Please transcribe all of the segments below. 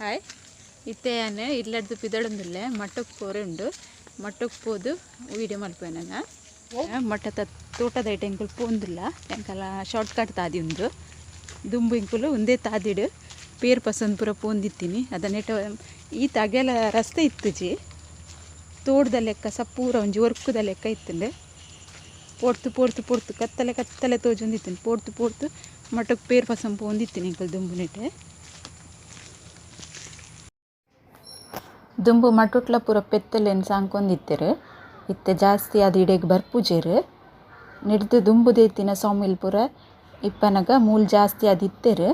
Hi ಇತ್ತೆ ಯಾನ್ ಇಲ್ಲಡ್ದು ಪಿದಡೊಂದುಲ್ಲೆ ಮಟ್ಟಕ್ಕೆ ಪೋರೆ ಉಂಡು. ಮಟ್ಟಕ್ಕೆ ಪೋದು ವೀಡಿಯೋ ಮಲ್ಪುವೆ. ಮಟ್ಟದ ತೋಟದ ಐಟ್ ಎಂಕುಲು ಪೋಂದುಲ್ಲ. ಎಂಕಲ ಶಾರ್ಟ್ ಕಟ್ ತಾದಿ ಉಂದು. ದುಂಬು ಎಂಕುಲು ಉಂದೇ ತಾದಿಡು ಪೇರ್ ಪಸಂದ್ ಪೂರ ಪೋಂದಿತ್ತೀನಿ. ಅದ ನೆಟ ಈ ತಗೆಲ ರಸ್ತೆ ಇತ್ತುಜಿ. ತೋಡ್ದ ಲೆಕ್ಕ ಸಪೂರ ಒಂಜಿ ಒರ್ಕುದ ಲೆಕ್ಕ ಇತ್ತುಂಡು. ಪೋಡ್ತು ಪೋಡ್ತು ಪೋಡ್ತು ಕತ್ತಲೆ ಕತ್ತಲೆ ತೋಜೊಂದಿತ್ತಿನಿ. ಪೋಡ್ತು ಪೋಡ್ತು ಮಟ್ಟಕ್ಕೆ ಪೇರ್ ಪಸಂದ್ ಪೋಂದಿತ್ತೀನಿ ಎಂಕುಲು ದುಂಬು ನೆಟೆ. ದುಂಬು ಮಟುಟ್ಲ ಪೂರ ಪೆತ್ತಲೆನ್ ಸಾಂಕೊಂದಿತ್ತೆರ್. ಇತ್ತೆ ಜಾಸ್ತಿ ಅದು ಇಡೆಗ್ ಬರ್ಪುಜೆರ್. ನೆಡ್ದು ದುಂಬು ದೇತಿನ ಸಾಮಿಲ್ ಪೂರ ಇಪ್ಪನಗ ಮೂಲು ಜಾಸ್ತಿ ಅದು ಇತ್ತೆರ್.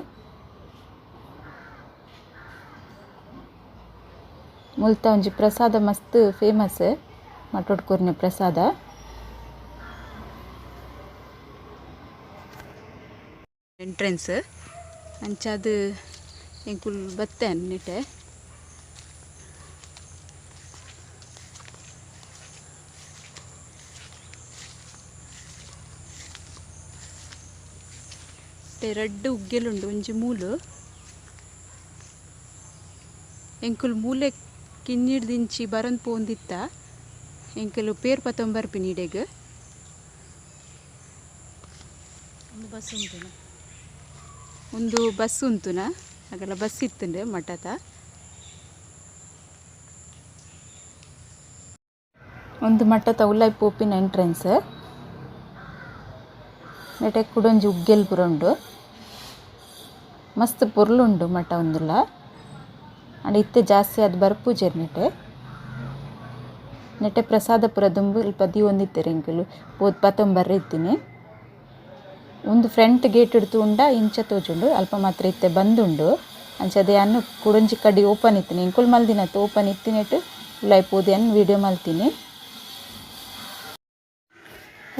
ಮುಲ್ತ ಒಂಜಿ ಪ್ರಸಾದ ಮಸ್ತ್ ಫೇಮಸ್ ಮಟೋಟ್ ಕೊರ್ನೆ ಪ್ರಸಾದ. ಎಂಟ್ರೆನ್ಸ್ ಅಂಚಾದ್ ಎಂಕುಲು ಬತ್ತೆ ನೆಟೆ. ರಡ್ಡ್ ಉಗ್ಗೆಲುಂಡು ಒಂಜಿ ಮೂಲು. ಎಂಕುಲು ಮೂಲೆ ಕಿನ್ನಿಡ್ದಿಂಚಿ ಬರೊಂದು ಪೋಂದಿತ್ತ. ಎಂಕುಲು ಪೇರ್ ಪತೊಂದು ಬರ್ಪಿನಿ ಇಡೆಗ್. ಒಂದು ಬಸ್ ಉಂಟುನ. ಒಂದು ಬಸ್ ಉಂತುನ. ಅಗಲ ಬಸ್ ಇತ್ತುಂಡು ಮಠತ. ಒಂದು ಮಠತ ಉಲಾಯಿ ಪೋಪಿನ ಎಂಟ್ರೆನ್ಸ್. ನೆಟೆ ಕುಡೊಂಜಿ ಉಗ್ಗೆಲ್ ಪೂರ ಉಂಡು. ಮಸ್ತ್ ಪೊರ್ಲುಂಡು ಮಠ ಉಂದುಲ. ಆಂಡ ಇತ್ತೆ ಜಾಸ್ತಿ ಆದ್ ಬರ್ಪುಜೆರ್ ನೆಟೆ. ನೆಟೆ ಪ್ರಸಾದ ಪೂರ ದುಂಬು ಇಲ್ಪ ದೀವೊಂದಿತ್ತೆರ್ ಎಂಕುಲು ಪೋದು ಪತೊಂಬರ್ರೆ ಇತ್ತಿನಿ. ಉಂದು ಫ್ರಂಟ್ ಗೇಟ್ ಡ್ ತೂಂಡ ಇಂಚ ತೋಜುಂಡು. ಅಲ್ಪ ಮಾತ್ರ ಇತ್ತೆ ಬಂದ್ ಉಂಡು. ಅಂಚಾದ್ ಯಾನ್ ಕುಡೊಂಜಿ ಕಡೆ ಓಪನ್ ಇತ್ತಿನಿ. ಎಂಕುಲು ಮಲ್ದಿನತ್ ಓಪನ್ ಇತ್ತಿನೆಟ್ ಉಲಾಯಿ ಪೋದು ಯಾನ್ ವೀಡಿಯೋ ಮಲ್ತಿನಿ.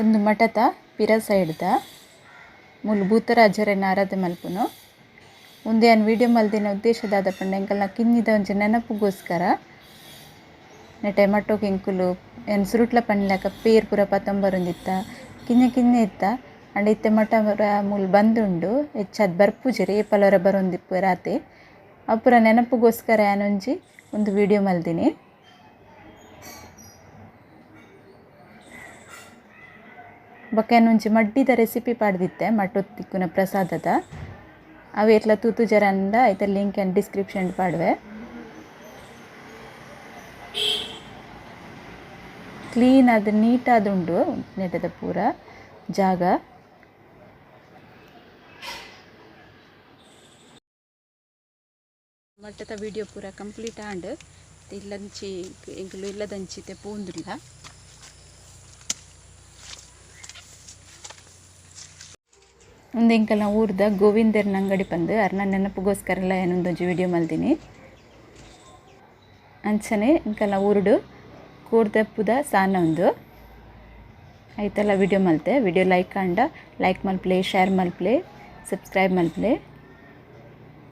ಉಂದು ಮಠತ ಪಿರ ಸೈಡ್ ದ ಮೂಲು ಭೂತರಾಜೆರೆನ್ ಆರಾಧನೆ ಮಲ್ಪುನು. ಉಂದು ಯಾನ್ ವೀಡಿಯೋ ಮಲ್ದಿನ ಉದ್ದೇಶ ದಾದ ಪಂಡ ಎಂಕಲ್ನ ಕಿನ್ನಿದ ಒಂಜಿ ನೆನಪುಗೋಸ್ಕರ. ನೆಟೆ ಮಠೊಕು ಎಂಕುಲು ಯಾನ್ ಸುರುಟ್ಲ ಪಂಡಿಲಕ ಪೇರ್ ಪೂರ ಪತೊಂಬರೊಂದಿತ್ತ. ಕಿನ್ಯ ಕಿನ್ಯ ಇತ್ತ. ಆಂಡ ಇತ್ತೆ ಮಠ ಪೂರ ಮೂಲು ಬಂದ್ ಉಂಡು. ಹೆಚ್ಚಾದ್ ಬರ್ಪುಜೆರ್ ಏಪಲ ಒರ ಬರೊಂದಿಪ್ಪುವೆರ್ ಆತೆ. ಅವು ಪೂರ ನೆನಪುಗೋಸ್ಕರ ಯಾನೊಂಜಿ ಉಂದು ವೀಡಿಯೋ ಮಲ್ದಿನಿ. ಬೊಕ ಯಾನೊಂಜಿ ಮಡ್ಡಿದ ರೆಸಿಪಿ ಪಾಡ್ದಿತ್ತೆ ಮಠೊಟ್ ತಿಕ್ಕುನ ಪ್ರಸಾದದ. ಅವು ಏತ್ಲ ತೂತುಜೆರಂಡ ಐತ ಲಿಂಕ್ ಯಾನ್ ಡಿಸ್ಕ್ರಿಪ್ಷನ್ ಪಾಡುವೆ. ಕ್ಲೀನ್ ಆದ್ ನೀಟ್ ಆದ್ ಉಂಡು ನೆಟದ ಪೂರ ಜಾಗ. ಮಠದ ವಿಡಿಯೋ ಪೂರ ಕಂಪ್ಲೀಟ್ ಆಂಡ್. ಇಲ್ಲಂಚಿ ಎಂಕುಲು ಇಲ್ಲದಂಚಿ ಇತ್ತೆ ಪೋಂದುಲ್ಲ. ಉಂದು ಎಂಕಲ್ನ ಊರ್ದ ಗೋವಿಂದೆರ್ನ ಅಂಗಡಿ ಪಂದ್ ಅರ್ನ ನೆನಪುಗೋಸ್ಕರಲ ಯಾನ್ ಉಂದೊಂಜಿ ವಿಡಿಯೋ ಮಲ್ದಿನಿ. ಅಂಚನೆ ಎಂಕಲ್ನ ಊರುಡು ಕೋರ್ದಪ್ಪುದ ಸಾನ ಉಂದು. ಐತೆಲ್ಲ ವಿಡಿಯೋ ಮಲ್ತೆ. ವಿಡಿಯೋ ಲೈಕ್ ಆಂಡ ಲೈಕ್ ಮಲ್ಪಲೆ, ಶೇರ್ ಮಲ್ಪಲೆ, ಸಬ್ಸ್ಕ್ರೈಬ್ ಮಲ್ಪಲೆ.